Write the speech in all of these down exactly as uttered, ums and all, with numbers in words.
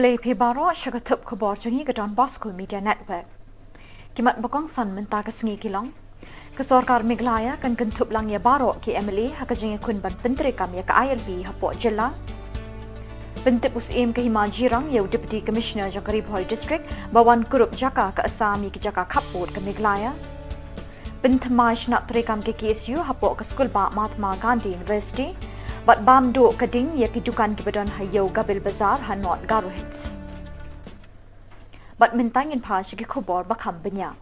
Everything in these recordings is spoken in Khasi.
Lei phi baroh sha ka thup khubor jong ngi ka Don Bosco Media Network. Ki mat ba kongsan mynta ka sngi ki long: Ka sorkar Meghalaya kan kynthup lang ïa baroh ki M L A ha ka jingïakhun ban pyntreikam ïa ka I L P hapoh jylla. Pyntip u Syiem ka Hima Jirang ïa u Deputy Commissioner jong ka Ri Bhoi District ba wan kurup jaka ka Assam ïa ki jaka khappud ka Meghalaya. Pynthymmai shnat treikam ka K S U hapoh ka skulbah Mahatma Gandhi University. Bad bam duh ka ding ïa ki dukan kiba don ha Ïew Gabil Bazar ha North Garo Hills. Bad mynta ngin phai sha ki khubor ba kham bniah.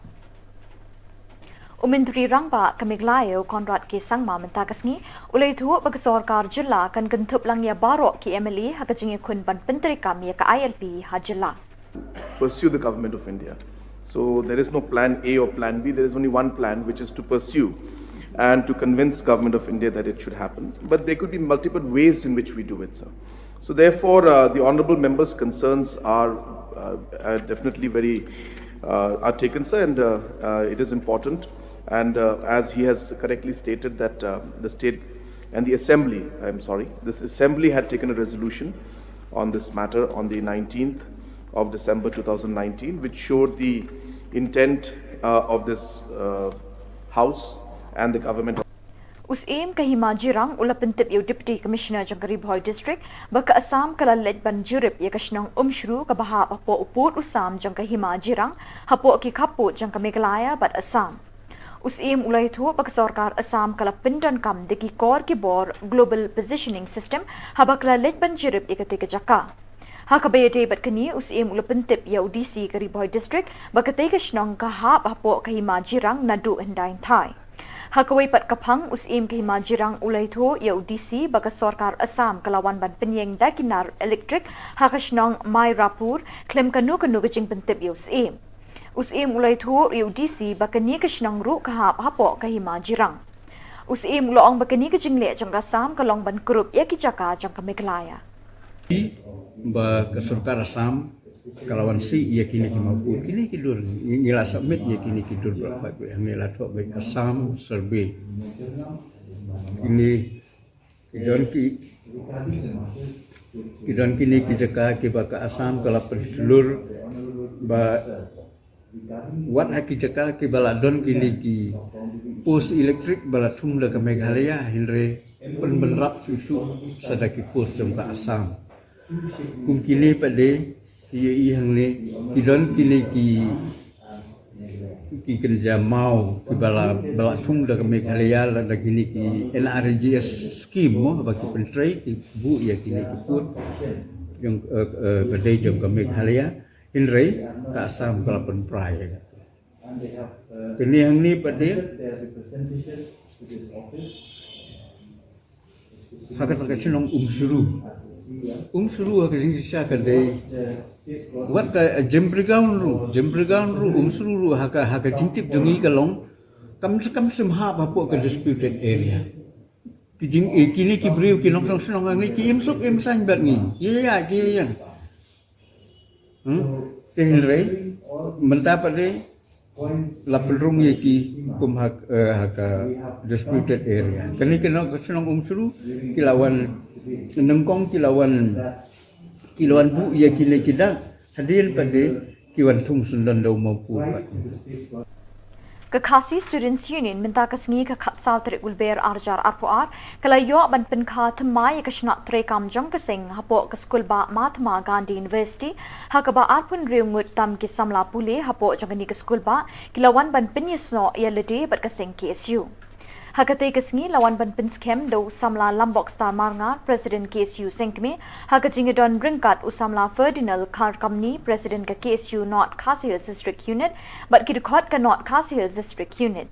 U Myntri Rangbah ka Meghalaya u Conrad K Sangma mynta ka sngi u la ïathuh ba ka sorkar jylla kan kynthup lang ïa baroh ki M L A ha ka jingïakhun ban pyntreikam ïa ka I L P ha jylla. Pursue the Government of India. So there is no plan A or plan B. There is only one plan, which is to pursue and to convince Government of India that it should happen. But there could be multiple ways in which we do it, sir. So therefore, uh, the honourable member's concerns are uh, uh, definitely very uh, are taken, sir, and uh, uh, it is important. And uh, as he has correctly stated that uh, the state and the assembly, I'm sorry, this assembly had taken a resolution on this matter on the nineteenth of December two thousand nineteen, which showed the intent uh, of this uh, house and the government. U Syiem ka Hima Jirang u la pyntip ïa u Deputy Commissioner jong ka Ri Bhoi District ba ka Assam ka la leit ban jurip ïa ka shnong Umshru kaba hap hapoh u pud u sam jong ka Hima Jirang hapoh ki khappud jong ka Meghalaya bad Assam. U Syiem u la ïathuh ba ka sorkar Assam ka la pyndonkam da ki kor ki bor Global Positioning System haba ka la leit ban jurip ïa katei ka jaka. Ha kaba ïadei bad kane, u Syiem u la pyntip ïa u D C ka Ri Bhoi District ba katei ka shnong ka hap hapoh ka Hima Jirang naduh hyndai hynthai. Ha kawei pat ka phang, u Syiem ka Hima Jirang u la ïathuh ïa u D C ba ka sorkar Assam ka la wan ban pynïeng da ki nar elektrik ha ka shnong Mairapur khlem kano kano ka jingpyntip ïa u Syiem. U Syiem u la ïathuh ïa u D C ba kane ka shnong ruh ka hap hapoh ka Hima Jirang. U Syiem u la ong ba kane ka jingleh jong ka Assam ka long ban kurup ïa ki jaka jong ka Meghalaya. Ba ka sorkar Assam ka la wan sih ïa kine ki mawpud, kine ki dur, ngi la submit ïa kine ki dur ba pat, ngi la thoh ba Assam survey. Kine ki don ki ki don kine ki jaka kiba ka Assam ka la pynshlur ba wat ha ki jaka kiba la don kine ki post elektrik ba la thung da ka Meghalaya, hynrei pynbynrap shuh shuh sa da ki post jong ka Assam. Kum kine pat de ki ïohi hangne ki don kine ki ki kynja maw kiba la ba la thung da ka Meghalaya lada kine ki N R E G S scheme mo ba ki pyntrei ki buh ïa kine ki pud jong ba dei jong ka Meghalaya, hynrei ka Assam ka la pynpra ïa kane hangne pat de. Ha kata ka shnong Umshru. Umshru ha ka jingshisha ka dei wat ka Jembrigaon ruh, Jembrigaon ruh, Umshru ruh ha ka ha ka jingtip jong ngi ka long kam kam shem hap hapoh ka disputed area. Ki jing eh, kine ki briew ki nongshong shnong hangne ki im suk im saiñ bad ngi. Ki ïa ki ïa. Hmm? Te hynrei mynta pat de la pynrung ïa ki kum ha ka disputed area. Kane ka shnong Umshru ki la wan nyngkong ki la wan ki la wan buh ïa kine ki dak hadien pat de ki wan thung syndon da u mawpud pat. Ka Khasi Students Union mynta ka sngi ka khatsaw tarik Lber arhajar arphew ar ka la ïoh ban pynkha thymmai ïa ka shnat treikam jong ka seng hapoh ka skulbah Mahatma Gandhi University ha kaba arphew hynriew ngut tam ki samla pule hapoh jong kane ka skulbah ki la wan ban pynïasnoh ïa lade bad ka seng K S U. Ha katei ka sngi la wan ban pynskhem da u samla Lambokstar Marngar, President K S U Sengkmie, ha ka jingïadon ryngkat u samla Ferdinand Kharkamni, President ka K S U North Khasi Hills District Unit bad ki dkhot ka North Khasi Hills District Unit.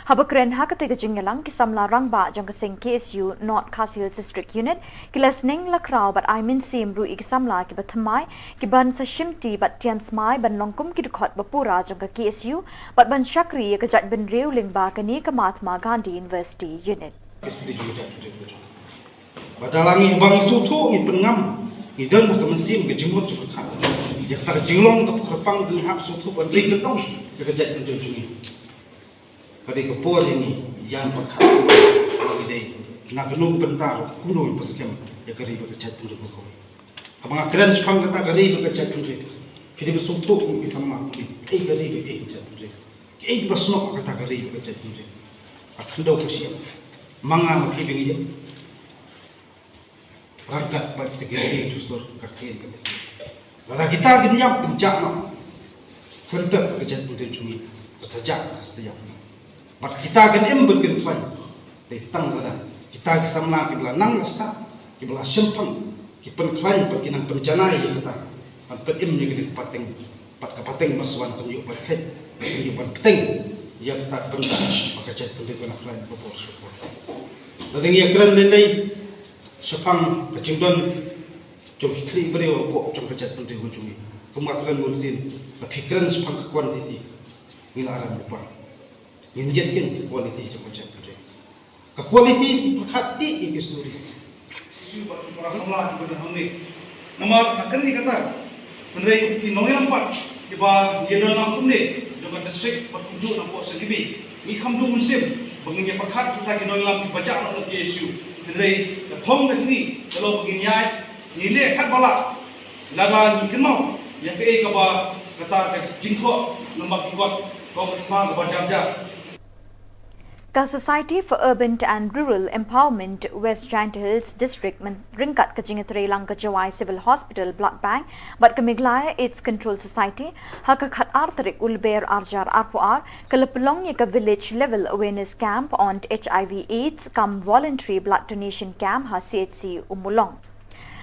Haba kren ha katei ka jingïalang ki samla rangbah jong ka seng K S U North Khasi Hills District Unit ki la sneng la khraw bad ai mynsiem ruh ïa ki samla kiba thymmai ki ban sa shimti bad thiang smai ban long kum ki dkhot ba pura jong ka K S U bad ban shakri ïa ka jaitbynriew lyngba kane ka Mahatma Gandhi University Unit. Ba da la ngi ba ngi sngewthuh ngi pynngam ngi don ha ka mynsiem ka jingmut jong ka khat ïa kata ka jinglong ka pyrpang ngi hap sngewthuh ban ring lyndong ïa ka jaitbynriew jong ngi. Ka dei ka por ïa ngi ïa pyrkhat kumno ngi dei na kano ka bynta kumno ngi pynskhem ïa ka ri bad ka jaitbynriew ka kawei. Kaba nga kren shaphang kata ka ri bad ka jaitbynriew. Phi dei ban sngewthuh kum ki samla phi. Kaei ka ri bad kaei ka jaitbynriew. Kaei kaba snoh kata ka ri bad ka jaitbynriew. Ka khyndew ka shyiap. Ma nga ma phi ba ngi ïa. Ryngkat bad kita ki ri dustur ka ktien ka ktien. Lada kita kin ïap kin jah noh. Khyndew ka jaitbynriew jong ngi. Ka sa jah ka sa ïap. Bad kita kin im bad kin khlaiñ. Te tang lada kita ki samla kiba la nang la stad, kiba la shemphang, ki pynkhlaiñ bad ki nang pynjanai ïa kata. Ban pynim ïa kane ka pateng, bad ka pateng ba sa wan pynïoh ban kheit, pynïoh ban bteng ïa kata ka bynta ba ka jaitbynriew ka nang khlaiñ ba bor sha bor. Lada ngi ïa kren lei lei shaphang ka jingdon jong ki khlieh briew hapoh jong ka jaitbynriew jong ngi. Kum nga kren mynsiem, lada phi kren shaphang ka quantity, ngi la arem lypa. Ngin ïa ken ka quality jong ka jaitbynriew. Ka quality pyrkhat te ïa ki story. Issue bad ki para samla kiba don hangne. Namar ka kane kata. Hynrei ki nongïalam pat kiba ïa don lang kumne jong ka district bad kumjuh na pok sendimi. Ngi kham duh mynsiem ba ngin ïa pyrkhat kita ki nongïalam kiba jah lang na K S U. Hynrei ka thong ka jong ngi ka long ba ngin ïa Ngi leh katba lah. Lada ngi kynmaw ïa kaei kaba kata ka jingthoh lem bad ki kot, ko ka thma kaba jar jar. Ka Society for Urban and Rural Empowerment West Jaintia Hills District, ryngkat ka jingïatreilang ka Jowai Civil Hospital Blood Bank bad ka Meghalaya AIDS Control Society, ha ka khatar tarik u Lber arhajar arphew ar, ka la pynlong ïa ka Village Level Awareness Camp on H I V AIDS cum Voluntary Blood Donation Camp ha C H C Ummulong.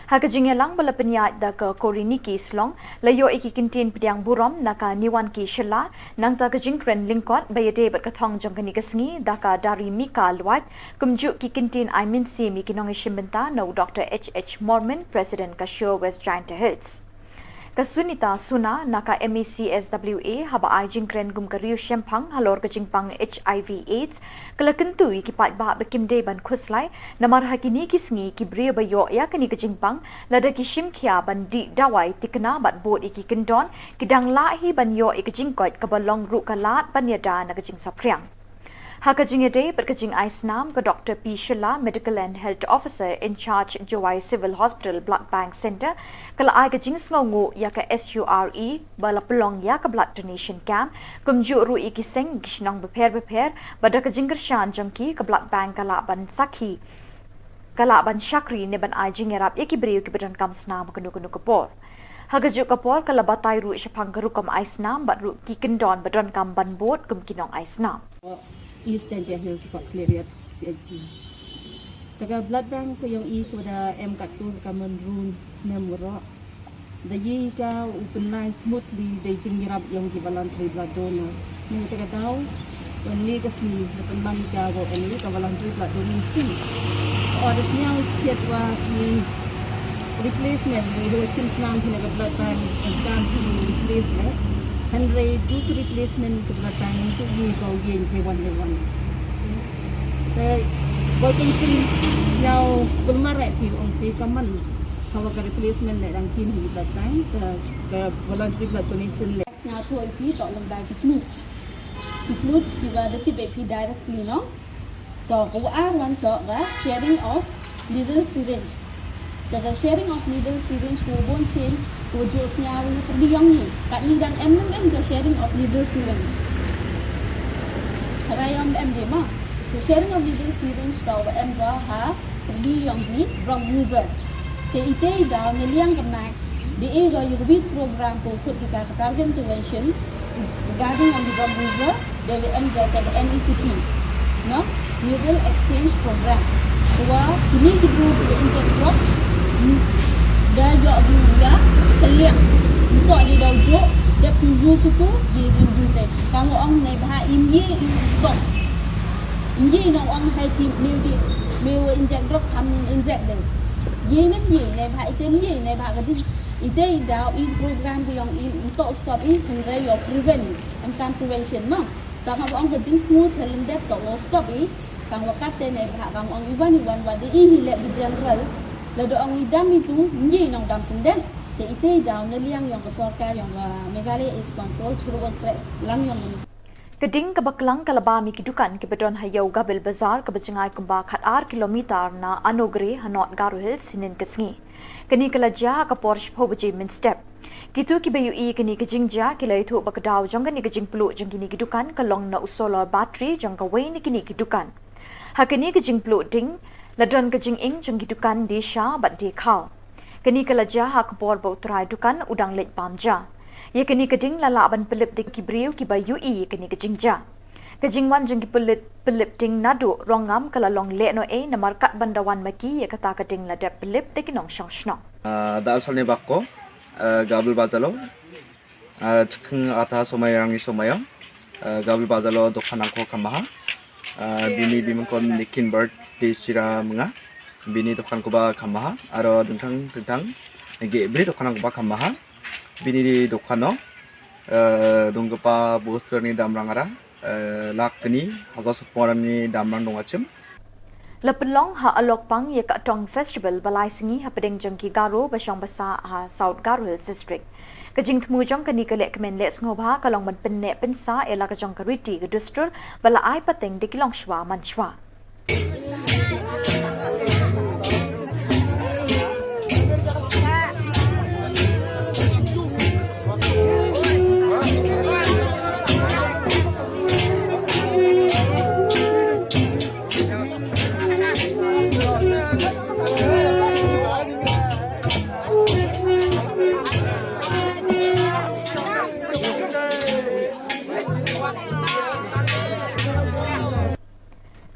Ha ka jingïalang ba la pynïaid da ka Koriniki Slong, la ïoh ïa ki kyntien pdiang burom na ka Niwanki Shylla, nangta ka jingkren lyngkot ba ïadei bad ka thong jong kane ka sngi da ka Darimika Lwait, kumjuh ki kyntien ai mynsiem ïa ki nongïashim bynta na u Doctor H H Mormon, President ka Sure West Jaintia Hills. Ka Sunita Suna na ka M E C S W A, haba ai jingkren kum ka riew shemphang halor ka jingpang H I V AIDS, ka la kyntu ïa ki paidbah ba kim dei ban khuslai, namar ha kine ki sngi ki briew ba ïoh ïa kane ka jingpang, lada ki shim khia ban dih dawai thikna bad bud ïa ki kyndon, ki dang lah hi ban ïoh ïa ka jingkoit kaba long ruh ka lad ban ïada na ka jingsaphriang. Ha ka jingïadei bad ka jingai snam, ka Doctor P Shylla, Medical and Health Officer in Charge, Jowai Civil Hospital Blood Bank Centre, ka la ai ka jingsngewnguh ïa ka S U R E ba la pynlong ïa ka blood donation camp, kumjuh ruh ïa ki seng ki shnong bapher bapher, ba da ka jingkyrshan jong ki ka blood bank ka lah ban sakhi, ka lah ban shakri ne ban ai jingïarap ïa ki briew kiba donkam snam ha kano kano ka por. Ha kajuh ka por ka la batai ruh shaphang ka rukom ai snam bad ruh ki kyndon ba donkam ban bud kum ki nongai snam. East Jaintia Hills Port Khliehriat C H C. Te ka blood bank ka jong i kaba da em katto ka mynrun snem waroh. Da i ka u pynlai smoothly da i jingïarap jong ki voluntary blood donors. Mynta ka daw, wan ne ka sngi da pynman i ka wa wan ne ka voluntary blood donation. Or da sñiaw kiad wa ki replacement, ne da wa chim snam ki na ka blood bank, exam ki replace le. Hynrei du ka replacement ka blood bank tu i ka u yen ke wan le wan. Te boi kong kin sñiaw kulmar eh ki ong ki ka man. Ka wa ka replacement le dang kin hi blood bank, ka, ka voluntary blood donation le. Sñiaw tu i pi to lem ba ki fluids. Ki fluids ki wa da tip eh pi directly no. To ka wa ar wan to ba sharing of needle syringe. Te ka sharing of needle syringe ko bon sien ko jo sñiaw i pyrdi yong i. Kat ni dang em nang em ka sharing of needle syringe. Rai yong em de ma. Ka sharing of needle syringe to ba em ba ha pyrdi yong i bronch user. Te ite i daw ne liang ka max de e ga yu bit program ko kut di ka target intervention regarding on the bronch user de we em ga ka N E C P no needle exchange program. Wa kini ki bru ki inject drop da yo bru ya kaliang to di daw jo da pi yu sutu di di use kam ong ne ba im ye i stop. Ngi nong ong hai ti meu di meu inject drop sam inject de. Ye ne ye ne ba ite ye ne ba ka jing ite i daw i program ki yong i to stop i hynrei yo prevent em sam prevention no. Tang ha ong ka jing flu challenge to stop i tang wa kat te ne ba ka ong i wan i wan wa de i hi le bi general. La do ong i dam i tu ngi nong dam sendem. Te ite i daw ne liang yong ka sorkar yong ka Meghalaya is control churu wan krek lang yong. Ka ding kaba klang ka la bam ïa ki dukan kiba don ha Ïew Gabil Bazar kaba jngai kumba khatar kilometer na Anogre ha North Garo Hills hynnin ka sngi. Kane ka la jia ha ka por shiphew baje mynstep. Kito kiba ïohi ïa kane ka jingjia ki la ïathuh ba ka daw jong kane ka jingpluh jong kine ki dukan ka long na u solar battery jong kawei na kine ki dukan. Ha kane ka jingpluh ding la don ka jinging jong ki dukan die sha bad die khaw. Kane ka la jia ha ka por ba u trai dukan u dang leit bam ja. Ïa kane ka ding la lah ban pynlip da ki briew kiba ïohi ïa kane ka jingjia. Ka jingwan jong ki pulit pynlip ding naduh Rongngam ka la long lehnohei namar katba da wan ma ki ïa kata ka ding la dep pynlip da ki nongshong shnong. Ah, da asal ne bako, ah, Gabriel Bajalo, ah, chikeng ata somai rangi somai, ah, Gabriel Bajalo dokan angko kamaha, ah, bini bimengkon nikin bird di sira menga, bini dokan kuba kamaha, aro dengtang dengtang, nege bini dokan kuba kamaha, bini di dokan no, eh, dongkapa booster ni damrang ara, eh, lak ni, hago sepora ni damrang dong achim. La pynlong ha Alokpang ïa ka Atong Festival ba lai sngi hapdeng jong ki Garo ba shong basa ha South Garo Hills District. Ka jingthmu jong kane ka lehkmen leh sngewbha ka long ban pynneh pynsah ïa la ka jong ka riti ka dustur ba la ai pateng da ki longshwa manshwa.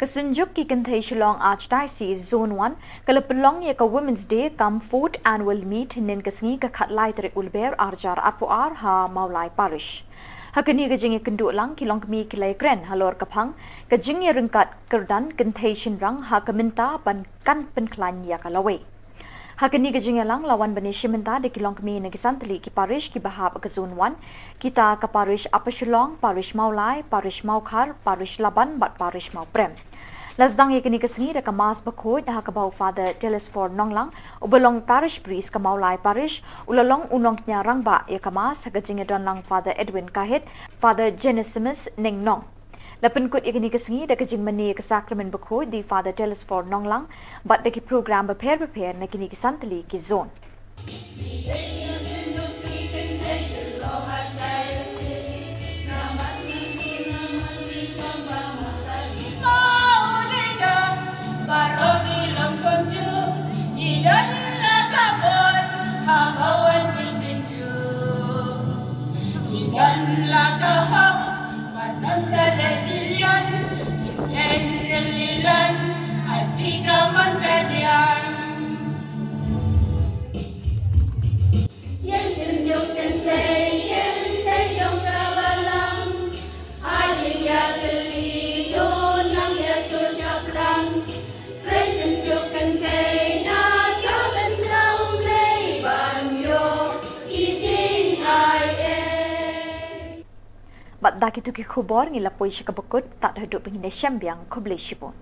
Ka Synjuk ki Kynthei Shillong Archdiocese Zone One ka la pynlong ïa ka Women's Day kam Fourth Annual Meet hynnin ka sngi ka khatlai tarik u Lber arhajar arphew ar ha Mawlai Parish. Ha kane ka jingïakynduh lang ki longkmie ki la ïakren halor ka phang ka jingïaryngkat kyrdan kynthei shynrang ha ka mynta ban kan pynkhlaiñ ïa ka lawei. Ha kane ka jingïalang la wan ban ïashim bynta da ki longkmie na ki san tylli ki parish kiba hap ka Zone One, kita ka parish Upper Shillong, parish Mawlai, parish Mawkhar, parish Laban bad parish Mawprem. La sdang ïa kane ka sngi da ka Mass bakhuid ha kaba u Father Telesphore Nonglang, uba long parish priest ka Mawlai parish, u la long u nongkñia rangbah ïa ka Mass ha ka jingïadon lang Father Edwin Kahit, Father Genesimus Nengnong. La pynkut ïa kane ka sngi da ka jingmane ïa ka sakramen bakhuid da i Father Telesphore Nonglang bad da ki program bapher bapher na kine ki san tylli ki zone. Bad da kito ki khubor ngi la poi sha kaba kut, tad haduh ba ngin ïashem biang, khublei shibun.